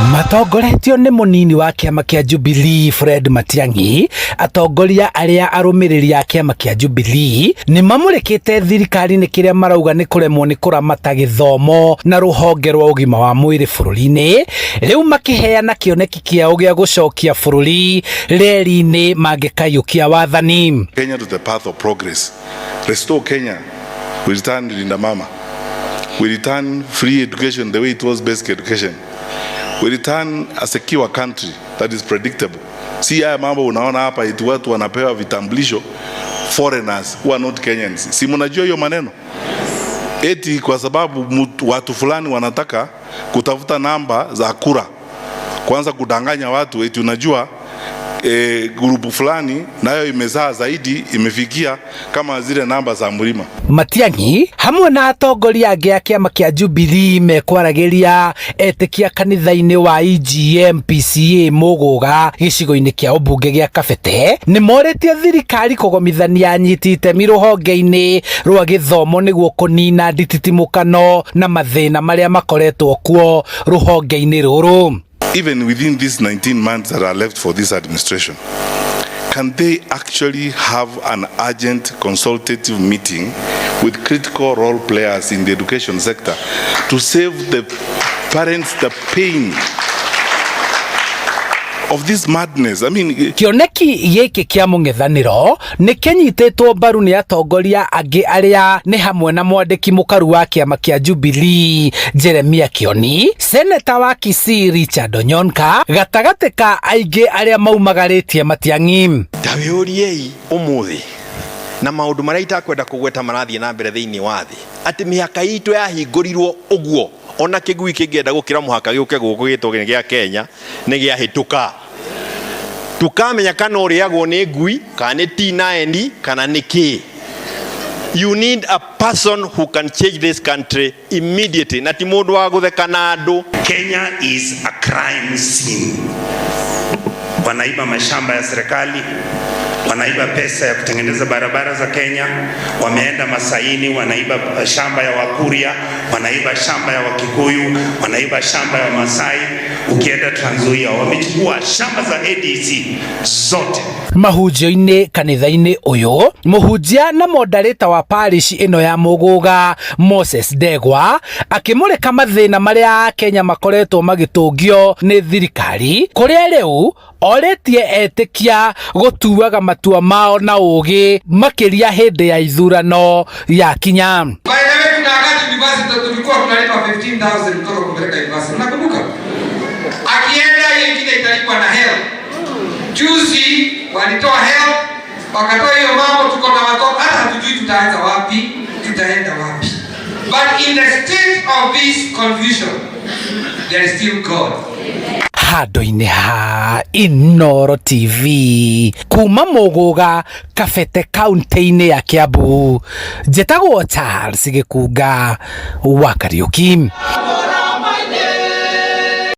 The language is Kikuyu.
Matongoretio nĩ mũnini wa kĩama kĩa Jubilee Fred Matiang'i, atongoria arĩa arũmĩrĩri a kĩama kĩa Jubilee nĩ mamũrĩkĩte thirikari nĩ kĩrĩa marauga nĩ kũremwo nĩ kũramata gĩthomo na rũhonge rwa ũgima wa mwĩrĩ bũrũri-inĩ, rĩu makĩheana kĩoneki kĩao gĩa gũcokia bũrũri reri-inĩ mangĩkaiyũkia wathani. Kenya to the path of progress. Restore Kenya. We return Linda Mama. We return free education the way it was, basic education. We return a secure country that is predictable. Si haya mambo unaona hapa eti watu wanapewa vitambulisho, foreigners who are not Kenyans. Si mnajua hiyo maneno? Eti kwa sababu watu fulani wanataka kutafuta namba za kura, kwanza kudanganya watu eti unajua group fulani nayo imezaa zaidi, imefikia kama zile namba za mlima. Matiang'i hamwe na atongoria angĩ a kĩama kĩa Jubilee mekwaragĩria etĩkia kanitha-inĩ wa EGM PCA Mũgũga gĩcigo-inĩ kĩa ũmbunge gĩa Kabete nĩ morĩtie thirikari kũgomithania anyiti itemi rũhonge-inĩ rwa gĩthomo nĩguo kũnina ndititimũkano na mathĩna marĩa makoretwo kuo rũhonge-inĩ rũrũ. Even within these 19 months that are left for this administration, can they actually have an urgent consultative meeting with critical role players in the education sector to save the parents the pain of this madness? I mean, Kĩoneki gĩkĩ kĩa mũng'ethanĩro nĩ kĩnyitĩtwo mbaru nĩ atongoria angĩ arĩa nĩ hamwe na mwandĩki mũkaru wa kĩama kĩa Jubilee Jeremia Kioni, seneta wa Kisii Richard Onyonka, gatagatĩ ka aingĩ arĩa maumagarĩtie Matiang'i. Ta wĩũriei ũmũthĩ na maũndũ marĩa itakwenda kũgweta marathiĩ na mbere thĩinĩ wa thĩ, atĩ mĩhaka itũ yahingũrirwo ũguo, ona kĩgui kĩngĩenda gũkĩra mũhaka gĩũke gũkũ gĩtwo gĩa Kenya nĩ gĩahĩtũka, tukamenya kana ũrĩagwo nĩ ngui kana nĩ T9 kana nĩ kĩ. You need a person who can change this country immediately, na ti mũndũ wa gũtheka na andũ. Kenya is a crime scene. Wanaiba mashamba ya serikali, wanaiba pesa ya kutengeneza barabara za Kenya, wameenda Masaini, wanaiba shamba ya Wakuria, wanaiba shamba ya Wakikuyu, wanaiba shamba ya Wamasai. Ukienda Trans Nzoia wamechukua shamba za ADC zote. Mahunjio-inĩ kanitha-inĩ ũyũ, mũhunjia na moderator wa parish ĩno ya Mũgũga Moses Ndegwa akĩmũrĩka mathĩna marĩa Akenya makoretwo magĩtũngio nĩ thirikari, kũrĩa rĩu orĩtie etĩkia gũtuaga matua mao na ũgĩ makĩria hĩndĩ ya ithurano ya kinya. By the way, kuna wakati university tulikuwa tunalipa 15,000 mtoto kupeleka university. Unakumbuka? Akienda, hiyo ingine italipwa na HELB. Juzi walitoa HELB, wakatoa hiyo mambo, tuko na watoto hata hatujui tutaanza wapi, tutaenda wapi. But in the state of this confusion, there is still God. Handũ-inĩ ha Inooro TV kuma Mũgũga, Kabete, kaunti-inĩ ya Kiambu, njĩtagwo Charles Gĩkunga wa Kariũki.